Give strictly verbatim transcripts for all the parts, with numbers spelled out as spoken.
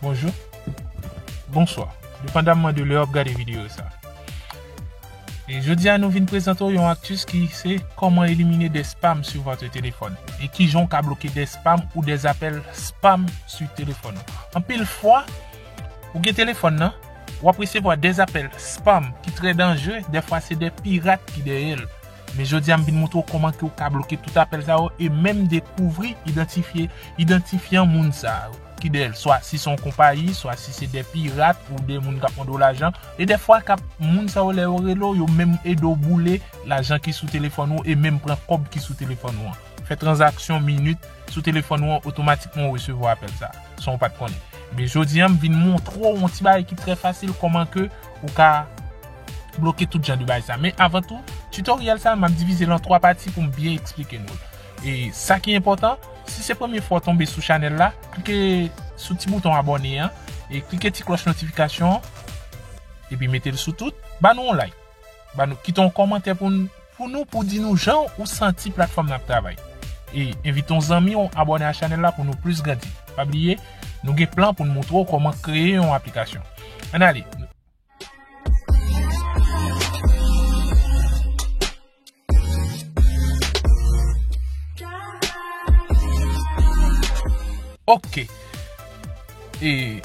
Bonjou. Bonswa. Depandamman de lè w ap gade videyo sa. E jodi a nou vin prezante w yon aktis ki se comment éliminer des spams sur votre téléphone. E kijan w ka bloke des spams ou des appels spam sou telefòn ou. Anpil fwa, ou gen telefòn nan, w ap resevwa des appels spam ki trè danjere, dèfwa se de pirat ki dèyè l. Men jodi a m vin montre w kòman ke w ka bloke tout apèl sa yo e menm dekouvri, idantifye, idantifyan moun sa yo ki dèyè l. Swa si se yon konpayi, swa si se de pirat ou de moun k ap mande w lajan. E dèfwa k ap moun sa yo lè yo rele w, yo menm ede w boule lajan ki sou telefòn ou e menm pran kòb ki sou telefòn ou an. Fè tranzaksyon minit sou telefòn ou an, otomatikman ou resevwa apèl sa, san w pa t konnen. Men jodi a m vin montre w yon ti bagay ki trè fasil, kòman ke ou ka bloke tout jan de bagay sa. Men avan tou, tutorial sa, m ap divize l an twa pati pou m byen eksplike nou l. E sa ki enpòtan, si se premye fwa w tonbe sou chanèl la, klike sou ti bouton abòne an, e klike ti klòch notifikasyon an, epi mete l sou tout, ba nou yon like, ba nou, kite yon kòmantè pou n, pou nou, pou di nou jan ou santi platfòm n ap travay. E envite yon zanmi w abòne a chanèl la pou nou plis grandi. Pa bliye, nou gen plan pou n montre w kòman kreye yon aplikasyon. Ann ale. Ok. E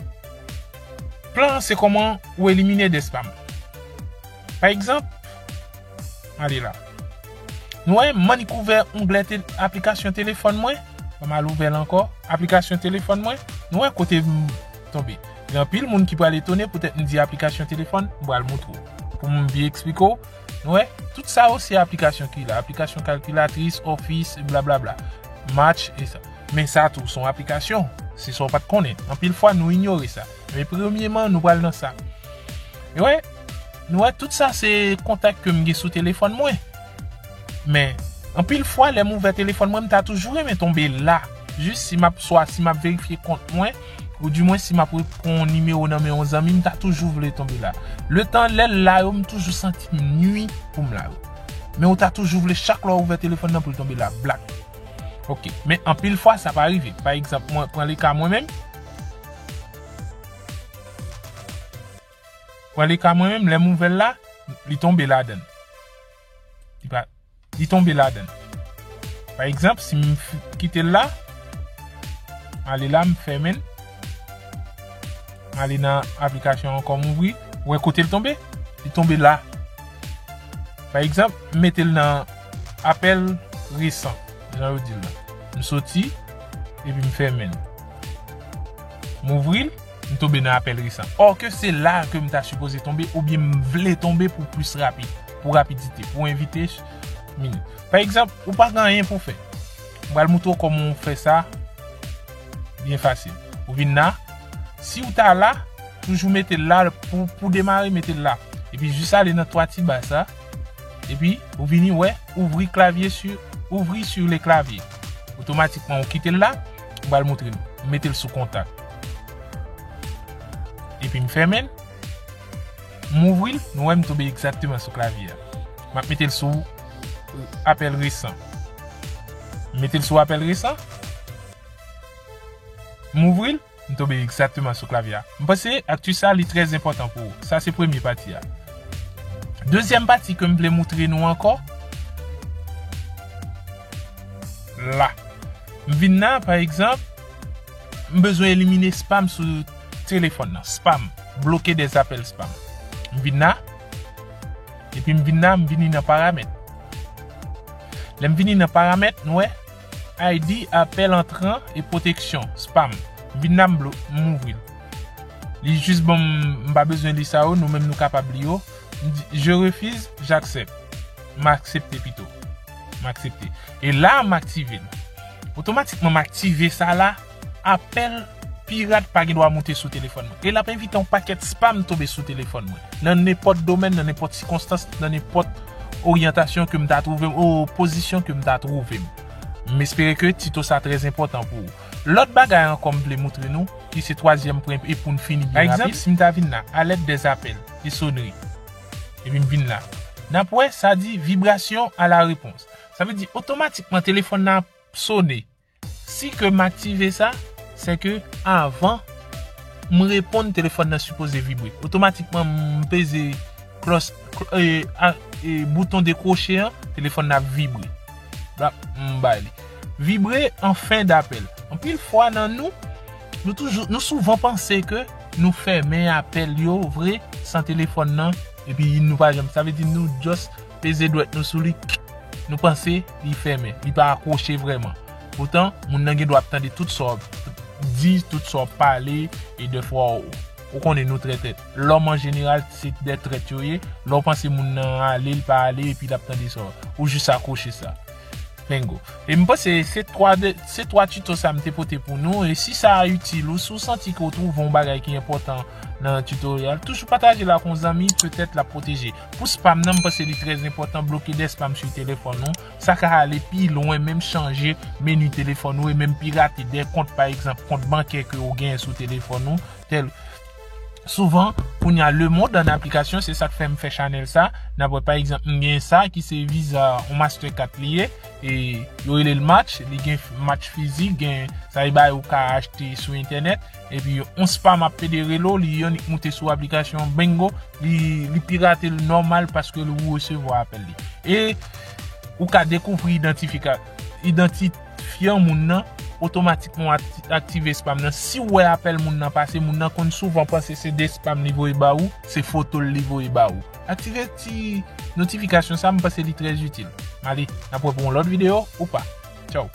plan an se kòman ou elimine de spam. Pa egzanp, ale la. Nou wè, m annik ouvè onglè te, aplikasyon telefòn mwen. Ban m al ouvè l ankò. Aplikasyon telefòn mwen. Nou wè kote m tonbe. Gen anpil moun ki pral etone poutèt m di aplikasyon telefòn, m pral montre w. Pou m byen eksplike w, nou wè, tout sa yo se aplikasyon ki la. Aplikasyon kalkilatris, Office, blablabla. Match, e sa. Men sa tou, se yon aplikasyon. Se sa w pa t konnen. Anpil fwa, nou inyore sa. Men premyeman, nou pral nan sa. E wè, nou wè, tout sa se kontak ke m gen sou telefòn mwen. Men, anpil fwa, lè m ouvè telefòn mwen, m ta toujou renmen tonbe la. Jis si m ap, swa si m ap verifye kont mwen, ou dimwen si m ap repran yon nimewo nan men yon zanmi, m ta toujou vle tonbe la. Letan lè l la yo, m toujou santi m nwi pou m la yo. Men ou ta toujou vle chak lè w ouvè telefòn nan pou l tonbe la, blak. Ok, men anpil fwa sa pa rive. Pa egzanp, mwen pran le ka mwen menm. Pran le ka mwen menm, lè m ouvè l la, li tonbe ladan l. Li pa, li tonbe ladan l. Pa egzanp, si m f-, kite l la, m ale la, m fèmen l. M ale nan aplikasyon ankò, m ouvri. Ou wè kote l tonbe? Li tonbe la. Pa egzanp, m mete l nan apèl resan, jan yo di l la. M soti, epi m fèmen l. M ouvri l, m tonbe nan apèl resan. Or ke se la ke m ta sipoze tonbe, oubyen m vle tonbe pou plis rapid, pou rapidite, pou envite ch-, minit. Pa egzanp, ou pa gen anyen pou fè. M pral montre w kòman w fè sa byen fasil. Ou vin la, si w ta la, toujou mete l la, pou, pou demare, mete l la. Epi jis ale nan twa ti ba sa, epi ou vini wè, ouvri klavye sur, ouvri sur le clavier. Otomatikman, ou kite l la, m pral montre nou. M mete l sou kontak. Epi m fèmen l. M ouvri l, nou wè m tonbe egzakteman sou klavye a. M ap mete l sou, euh, apèl resan. M mete l sou apèl resan. M ouvri l, m tonbe egzakteman sou klavye a. M panse akti sa li trè enpòtan pou ou. Sa se premye pati a. Dezyèm pati ke m vle montre nou ankò, la. M vin la, pa egzanp, m bezwen elimine spam sou telefòn nan. Spam. Bloke des appels spam. M vin la. Epi m vin la, m vini nan paramèt. Lè m vini nan paramèt, nou wè, I D, apèl antran e pwoteksyon, spam. M vin la, m blo-, m ouvri l. Li jis ban m, m pa bezwen li sa yo, nou menm nou kapab li yo. M di, je refuse, j'accepte. M aksepte pito. M aksepte. E la, m aktive l. Otomatikman, m aktive sa la, apèl pirat pa gen dwa monte sou telefòn mwen. E l ap envite yon pakèt spam tonbe sou telefòn mwen. Nan nenpòt domèn, nan nenpòt sikonstans, nan nenpòt oryantasyon ke m ta twouve m, o pozisyon ke m ta twouve m. M espere ke tito sa trè enpòtan pou ou. Lòt bagay ankò m vle montre nou, ki se twazyèm pwen e pou n fini byen rapid. Pa egzanp, si m ta vin la, alerte des appels et sonneries. Epi m vin la. N ap wè, sa di vibration à la réponse. Sa vle di, otomatikman, telefòn nan ap sone. Si ke m aktive sa, se ke avan m reponn, telefòn nan sipoze vibre. Otomatikman, m peze klòs, e, a, e, bouton dekwoche an, telefòn nan ap vibre. Bap, m bay li. Vibre an fen dapèl. Anpil fwa nan nou, nou toujou, nou souvan panse ke nou fèmen apèl yo vre san telefòn nan, epi nou pa janm. Sa vle di nou just peze dwèt nou sou li, nou panse li fèmen, li pa akwoche vrèman. Poutan, moun nan gen dwa ap tande tout sa w ap di, tout sa w ap pale, e dèfwa ou, ou konnen nou trè trèt. Lòm an jeneral, se de trèt yo ye. Lè w panse moun nan ale, li pa ale, epi l ap tande sa w, ou jis akwoche sa. Bingo. E m panse se twa de, se twa tito sa m te pote pou nou. E si sa a itil ou, si w santi ke w twouve yon bagay ki enpòtan nan titoryal, toujou pataje l ak yon zanmi, petèt l ap pwoteje. Pou spam nan, m panse li trè enpòtan, bloke de spam sou telefòn ou. Sa ka ale pi lwen, menm chanje meni telefòn ou, e menm pirate de kont, pa egzanp, kont bankè ke w genyen sou telefòn ou, tèl. Souvan, kounye a, lemonn an aplikasyon, se sa k fè m fè chanèl sa. N ap wè, pa egzanp, m gen sa ki se Visa, yon Mastercard li ye, e yo rele l Match, li gen Match fizik, gen sa e bay ou ka achte sou entènèt, epi yon spam ap pede rele w, li annik moute sou aplikasyon, bingo, li, li pirate l nòmal paske ou resevwa apèl li. E ou ka dekouvri idantifika-, idantifyan moun nan, otomatikman w ati-, aktive spam nan. Si w wè apèl moun nan pase, moun nan konn souvan panse se de spam li voye ba ou, se foto l li voye ba ou. Aktive ti notifikasyon sa, m panse li trè itil. M ale, n ap wè pou yon lòt videyo ou pa. Tchaw.